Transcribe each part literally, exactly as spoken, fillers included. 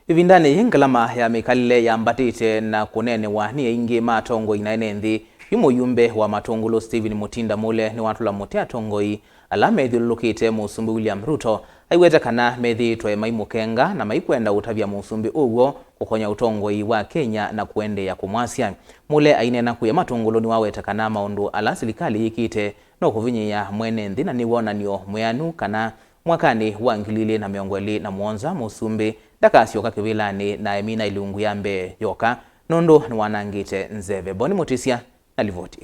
Ĩvindanĩ yĩĩ, ngalama ya mĩkalĩle yambatĩte na kũneenewa nĩ aingĩ ma atongoi na ene nthĩ. Yu mũyumbe wa Matũngũlũ Stephen Mutinda Mule nĩwatũla mũtĩ atongoi ala methyũlũlũkĩte Mũsumbĩ William Ruto, aiweta kana methĩĩtwe maimũkenga na maikwenda ũtavya mũsumbĩ ũw'o kũkonya ũtongoi wa Kenya na kũendeea kũmwasya. Mule aineena kũya Matũngũlũ nĩwaweta kana maũndũ ala silikalĩ yĩkĩte no kũvinyĩĩa mwene nthĩ, na nĩ wonany'o mwĩanu kana mwakanĩ wa ngili ilĩ na mĩongo ĩlĩ na mũonza mũsumbĩ ndakasyoka kĩvĩlanĩ na emina ilungu ya mbee yoka, nũndũ nĩwanangĩte nzeve. Boni Mũtĩsya na livoti.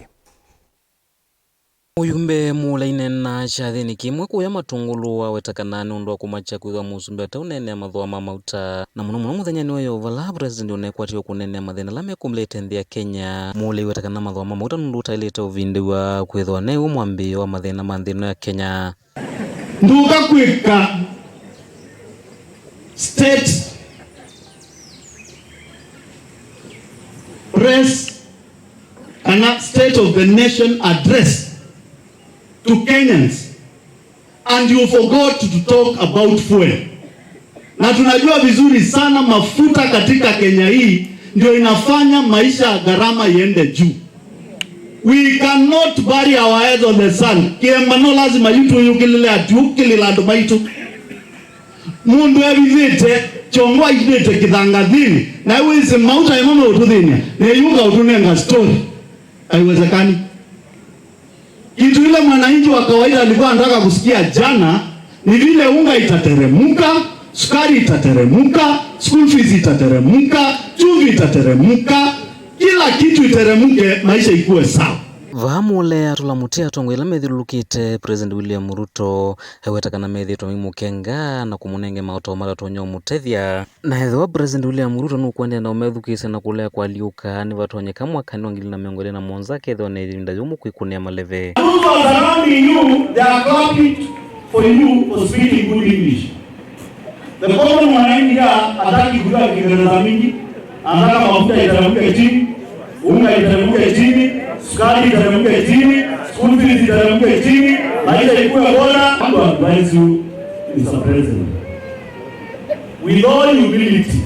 Mũyumbe Mule aineena kyathĩnĩ kĩmwe kũya Matũngũlũ aweta kana nĩ ũndũ wa kũmakya kwĩthĩwa mũsumbĩ ataũneenea mathooa ma mauta, na mũno mũno mũthenyanĩ ũyũ vala President ũnekwatĩwe kũneenea mathĩna ala mekũmĩlĩte nthĩ ya Kenya. Mule aiweta kana mathooa ma mauta nũndũ ũtaĩlĩte ũvindĩw'a kwĩthĩwa new'o mwambĩĩo wa mathĩna ma nthĩ ĩno ya Kenya. Ndũka kwĩka state press kana state of the nation address to Kenyans and you forgot to talk about fuel. Na tunajua vizuri sana mafuta katika Kenya hii ndio inafanya maisha ya gharama iende juu. We cannot bury our heads on the sand. Kĩemba no lazima yu tũyũkĩlĩle atiũkĩlĩla andũ maitũ. Mũndũ evithĩte kyongo aitĩte kĩthangathini, na wĩsĩ mauta ĩmo meũtũthĩnĩa, neyũka ũtũnenga story. Haiwezekani. Kitu ile mwananchi wa kawaida alikuwa anataka kusikia jana ni vile unga itateremuka, sukari itateremuka, school fees itateremuka, chumvi itateremuka, kila kitu iteremuke, maisha ikuwe sawa. Vaa Mule atũla mũtĩ atongoi ala methyũlũlũkĩte President William Ruto, aiweta kana methĩĩtwe maimũkenga na kũmũnenge maũtao matatonya ũmũtethya. Na ethĩwa President William Ruto nũkũendeea na ũmethukĩĩsya na kũlea kũalyũka, nĩvatonyeka mwakanĩ wa ngili na mĩongo ĩlĩ na mũonza akethĩwa na ĩvinda yũmũ kwĩkũnĩa maleve. Those who are surrounding you, they are clapping for you for speaking good English. The common mwananchi here hataki kujua Kiingereza mingi, anataka mafuta iteremke chini, unga iteremke chini, sukari iteremke chini, school fees iteremke chini, maisha ikuwe bora. I want to advise you, Mister President, with all humility,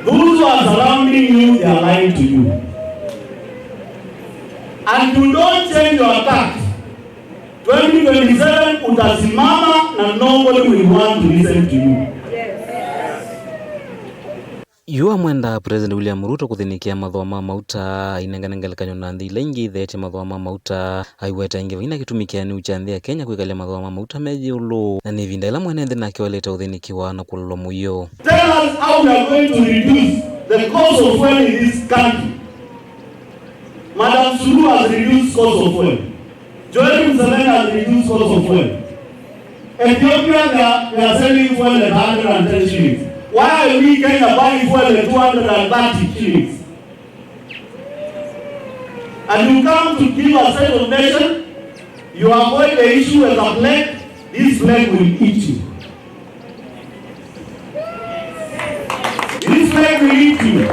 those who are surrounding you, they are lying to you. And you don't change your tact. Twenty twenty-seven utasimama na nobody will want to listen to you. Yu amwenda President William Ruto kũthĩnĩkĩa mathooa ma mauta, ainengane ngelekany'o na nthĩ ila ingĩ itheetye mathooa ma mauta, aiweta ĩngĩ vaina kĩtumi kĩanĩu kya nthĩ ya Kenya kwĩkalya mathooa ma mauta me ĩũlũ, na nĩ ĩvinda ĩla mwene nthĩ nake waĩlĩte ũthĩnĩkĩwa na kũlolwa mũio. Tell us how we are going to reduce the cost of fuel in this country. Madam Suluhu has reduced cost of fuel. Yoweri Museveni has reduced cost of fuel. Ethiopia, they are, they are selling fuel at hundred and ten shillings. Why are we Kenya buying fuel at two hundred and thirty shillings? And you come to give a state of nation, you avoid the issue as a plague, this plague will eat you. This plague will eat you.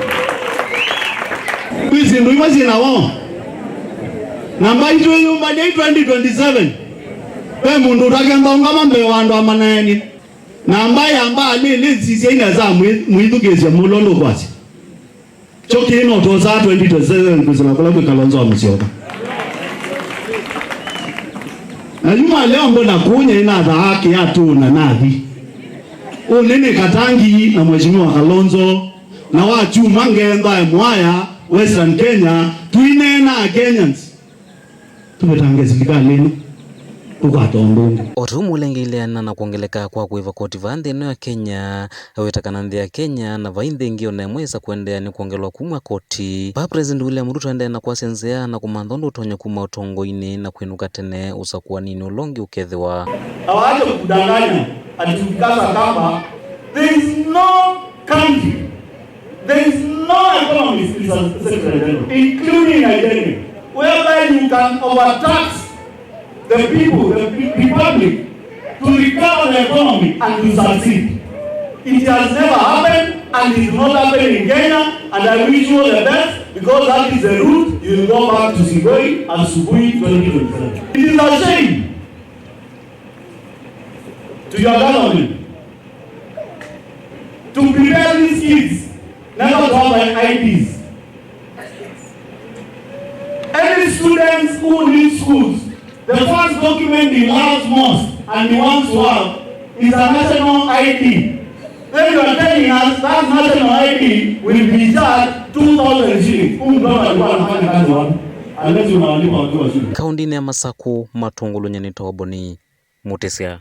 Kwĩ syĩndũ imwe syĩ na woo. Na mbaitũ ĩyũmbany'a twenty twenty-seven. Ve mũndũ ũtakenda ũngama mbee wa andũ amanaenie. Na mbaĩ ya mbaa nĩ, nĩ sisya inesa mwĩ-, mwĩthukĩĩsya mũlũ ndũkwasya. Kyo kĩĩ no twosaa twenty twenty-seven kwĩsĩla kũla kwĩ Kalonzo wa Musyoka. Na yu maleo mbona kũnya inathaa kĩatũna nathi. Ũnĩ nĩ Katangi na Mheshimiwa Kalonzo, na wakyuma ngetha e Mwaya, Western Kenya, tuineenaa Kenyans. Tũvetange silikalĩ ĩno, tũkwata ũndũ ũngĩ. O ta ũu Mule aileana na kwongeleka kwa kũĩva koti vaa nthĩ ĩno ya Kenya, aweta kana nthĩ ya Kenya na vai nthĩ ĩngĩ o na ĩmwe yĩsa kũendeea nĩ kwongelwa kumw'a koti. Vaa President William Ruto aendee na kwasya nzĩa na kũmantha ũndũ ũtonya kuma ũtongoinĩ na kwĩnũka tene ũsakũaninĩ ũla ũngĩ ũkethĩwa. Awaache kudanganya ati ukikaza kamba, there is no country, there is no economy, Mister Secretary General, including Nigeria, whereby you can overtax the people, the pe-, republic, to recover the economy and to succeed. It has never happened and it will not happen in Kenya, and I wish you all the best because that is the route you will go back to Sugoi asubuhi twenty twenty-seven. It is a shame to your government. To prepare these kids, never to have I Ds. Any students who leave schools, the first document he loves most and he wants to have is a national I D. Then you are telling us that national I D will be charged two thousand shillings. Huyu mtoto alikuwa anafanya kazi wapi? Unless unawalipa wakiwa shule. Kaũntĩnĩ ya Masakũ, Matũngũlũ, nyie nĩtawa Boni Mũtĩsya.